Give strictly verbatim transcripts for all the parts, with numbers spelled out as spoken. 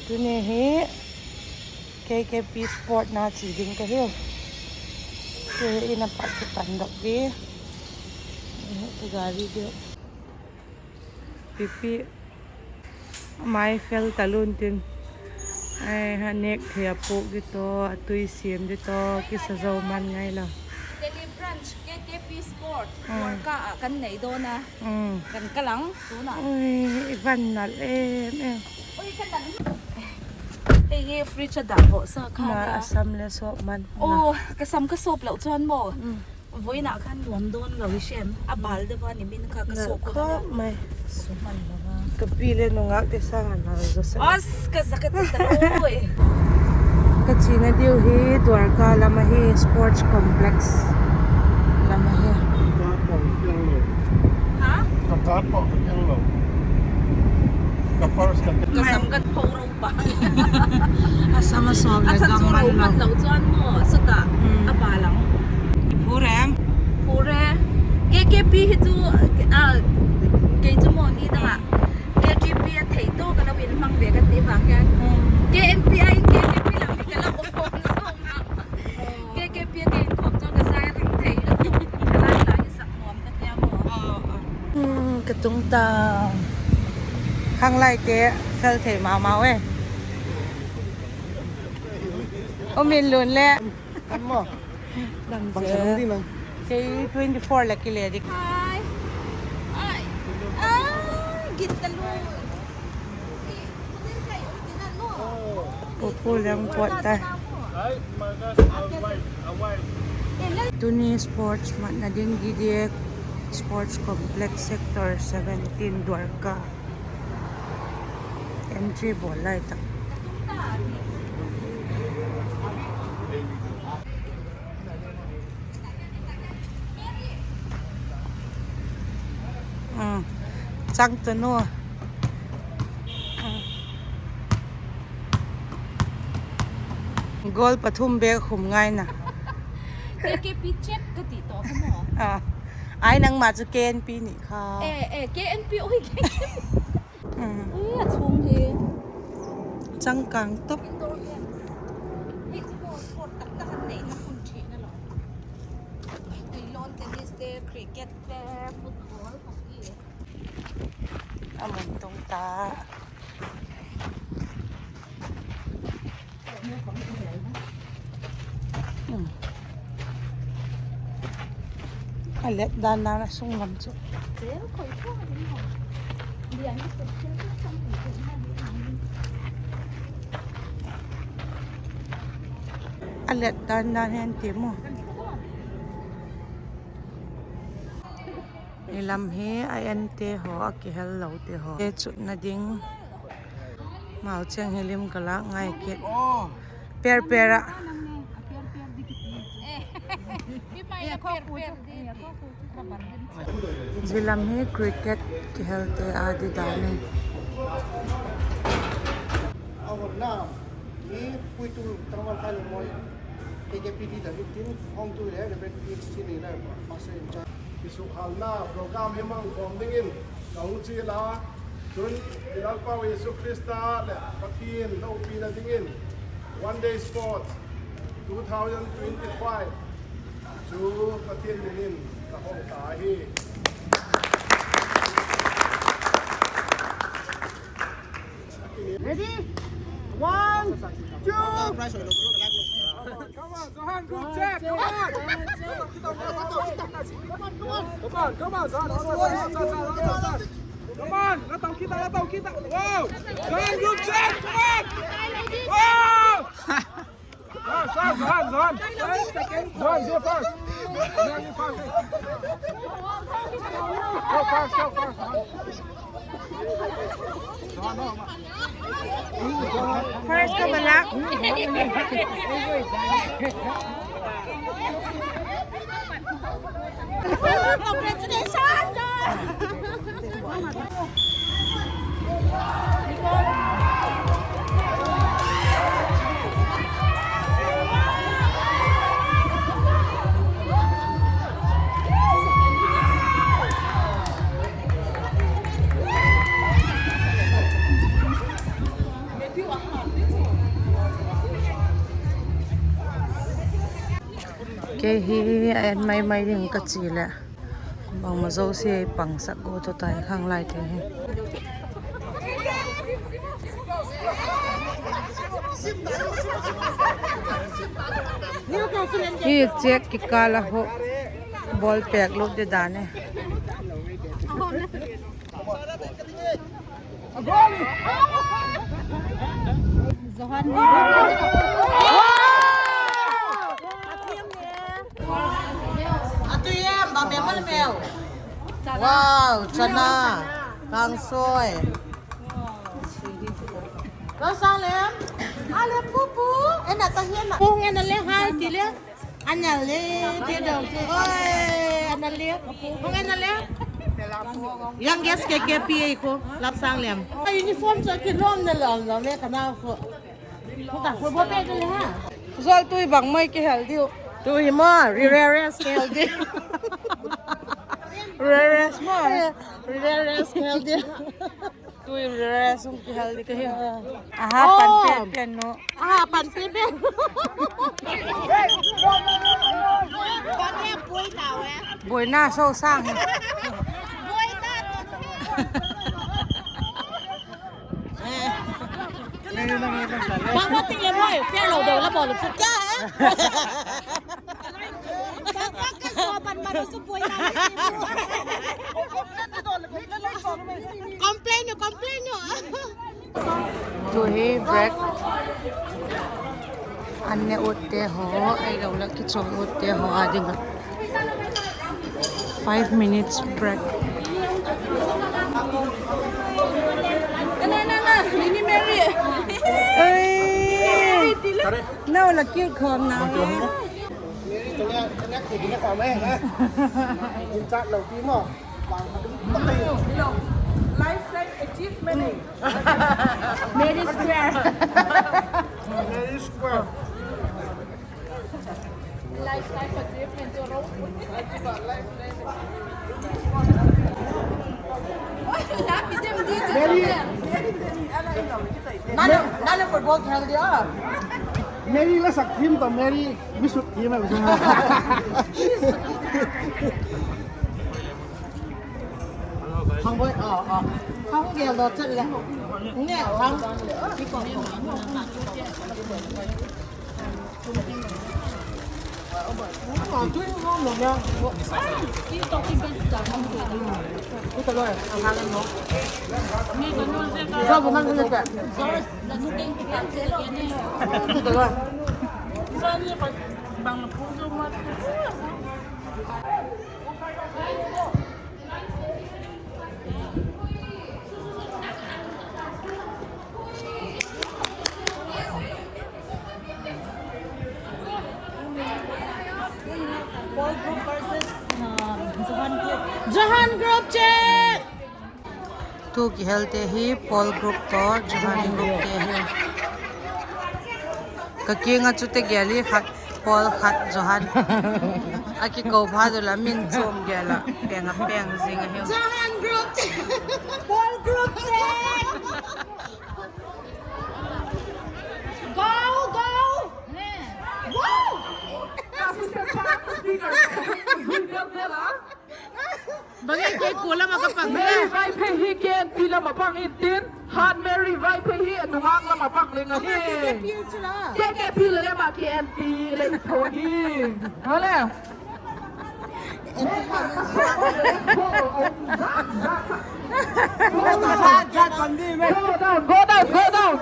Tuni hi K K P Sport na chi ding ka hiu. Tuni in a pat kipan dok di. Ka gari di. Pipi mai fel talun tin. Ai ha, nêk thei a puk di tawh, a tui siam di tawh, kisa zo man ngai lo. Delhi branch K K P Sport, Dwarka ah kan nei dawn a. Kan kal ang tuna. Ui, i van nal em em. Ui, ka nal. Hei hi fridge a dah vawh sa kha. Asam le sawp man. Aw, ka sam ka sawp lo chuan maw. Vawiin ah khan nuam dawn lo i shem. A bal deuh a ni min kha ka sawp khawp mai. Ka pi le nungak te sâng a nal zaw sa. As, ka za ka chi ta ui. Ka china diu hi Dwarka lam ahi, sports complex lam ahi. Ha? Ka sam ka tho ro pa. A sam a sawp le gam man lo chuan maw, sawt a, a bal ang. Phu re. Phu re. K K P hi chu, a, kei chu maw ni dang ah K K P a thei tawk a lo in hmang ve kan ti vang hian. K N P a in K K P lam hi ka lo awm zawk a. K K P a ka inkhawm chuan ka zai ring thei lo. Ka lai lai hi sak nuam ka tia maw. Ka tung ta. Khanglaite fel thei ma mau e. Um in lun le. Kei twenty four le kile dik. Pu leng pawt ta. Tuni sports matna ding D D A Sports Complex Sector seventeen Dwarka. Entry bawl lai tak. Chang tanu. Goal pathum bek khum ngaina. K K P check ka ti tawh kha maw. Ai nangma chu K N P ni kha. K N P ui, K N P. Ui, a chhung hi. Changkang tawp. Indoor games. Hei chu maw sport tak tak an neina hun ṭhin a lo. Tui lawn tennis te, cricket te, football kha hi. A mun tung ta. A let dan dan a sung lam chu. A let dan dan hen ti maw. Ni lam hi a ente haw, a kihel lote haw te chutna ding. Mau cheng hi lim ka lâk ngai kit. Per per ah. Zia lam hi cricket kihelte â di dan e. Hi puitu Tangval Khailemawi, K K P leader tin, hawmtu le Reverend P H C leader, Pastor in charge. Kisukhalna program hi mang khawm dingin ka hung chial a, chun i Lalpau Jesu Khrista leh Pathian lopina dingin One Day Sports two thousand twenty-five chu Pathian min in ka hawng ta ahi. Ready? One, two. Come on, Johan, good check. Come on. Come on, come on, Johan. Come on, la tau kita, la tau kita. Wow. Johan, good check. Come on. Wow. Johan, Johan, Johan. Johan, go fast. Johan, go fast. Go fast, go fast, Johan. First ka ba lak. Congratulations! Hi a en mai mai ding ka chi leh, bangma zosia ei pangsak go tho tai khang lai te hi. Hi check kikâl a ho ball pêk lut di dan e. Johan. Wow, chana, kangsawi. Lalsanglem, a lem pu pu, en a ta hian a. Pu, en a le, hai ti le. Ana le, ti dau chu. Oi, ana le. Hung ana le. Youngest K K P A khu, Lalsanglem. Uniform chu kilawm na lawm lawm le ka nau khu. Ka khu bo pe le ha. Zol tui bang mai kihel diu. Tui hi ma, rare rare kihel di. Rare rare ma. Rare rare kihel di. Tui rare sung kihel di ka hi. Aha, pan pen pen nu. Aha, pan pen pen. Buaina so sang hi. Bang ma ting le moi, pen lo deu la bawl chu ka. Complain u, complain u. Tu hi break an ne utte haw, ahilo leh kichawl utte haw â ding ah five minutes break. Nau la kil khawm na. Lifetime achievement. Mary Square. Mary Square. Lifetime achievement. Mary. Nana, nana football khel dia. Mary la sak thim ta, Mary mi sut thim a. Khang boi, a, a. Khang gel do chet le. Nge, khang. Paul group versus, uh, Johan group. Johan group check. Tu kihelte hi Paul group tawh Johan group te hi. Ka kiang ah chu te gel hi khat Paul khat Johan. A kiko phat u la min chawm gel ah peng a peng zing ahi. Johan group check. Paul group check. Go, go. Wow. Bang e, kei kua lam ah ka pang le. Mary Vaiphei hi K N P lam ah pang intin, Han Mary Vaiphei hi a nungak lam ah pang leng ahi. K K P le lam ah K N P le tho hi. Hale. Go down, go down, go down.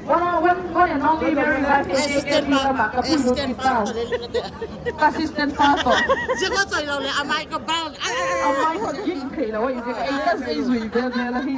One, one, one and only Mary Vaiphei, K K P lam ah ka pu lu kita. Assistant pastor. Zia ka choi lo le, a mai ka bang. A mai ka ging thei lo, i zia ka ei ka ei zui bel bel ahi.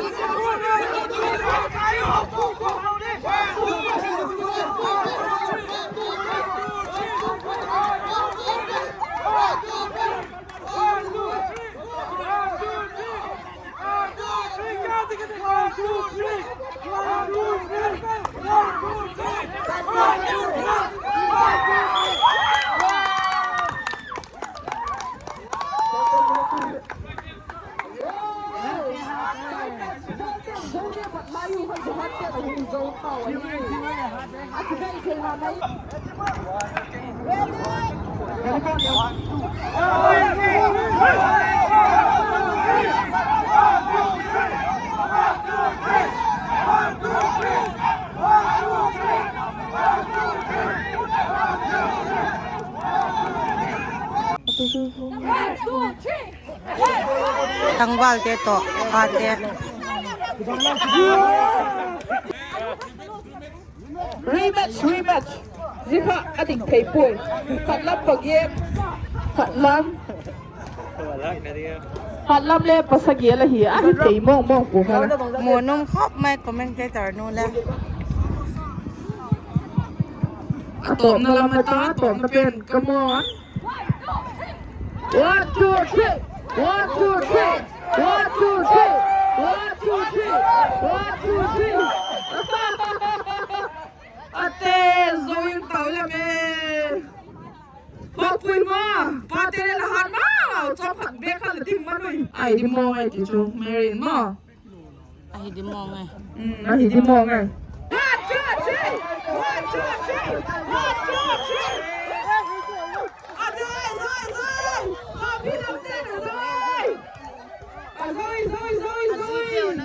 Tangvalte tawh pate. Rematch, rematch. Zia kha a dik thei puai. Khatlam pagel. Khatlam. Khatlam le pasagel ahi. A hi thei mawng mawng pu kha. Muanum khop mai commentator nu le. A tawpna lam a ta, a tawpna pen, come on. One, two, three. One, two, three. One, two, three. One, two, three. One, two, three. A te zo in tau le me. Hawkpui ma, pate le la hat ma, chawp khat bek kha la ding ma nui. Ahi di mawng ai ti chu, Mary in ma. Ahi di mawng ai. Mm, ahi di mawng ai. One, two, three. One, two, three. One, two, three. A zoi, zoi, zoi. Happy birthday, a zoi. A zoi, zoi, zoi, zoi.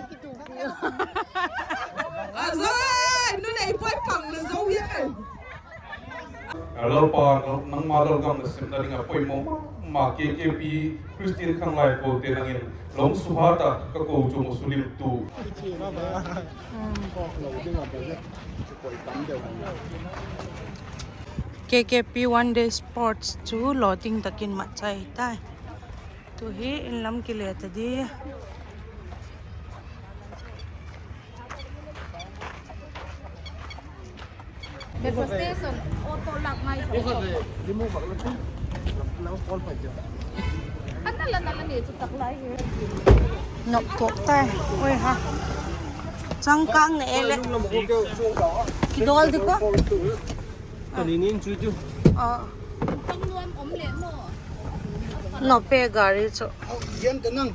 A zoi, nu nei poi pang na zo ye. Lalpa, nangma lalgam na simna ding a poimaw ma, K K P Christian Khanglai Kolte nang in lawm suhat a ka ko chu mu sulim tu. K K P One Day Sports chu lawting tak in mat chai tai. Tu hi in lam kile ta di. Metro station auto lak mai sa. Ana la na la ni chu tak lai hi. Nok tok tai. Oi ha. Changkâng ne ele. Kidol di ko. Ka ni ning chu chu. Ah. Tang nuam om le mo. Nope gari chu. Au, yan ta nang.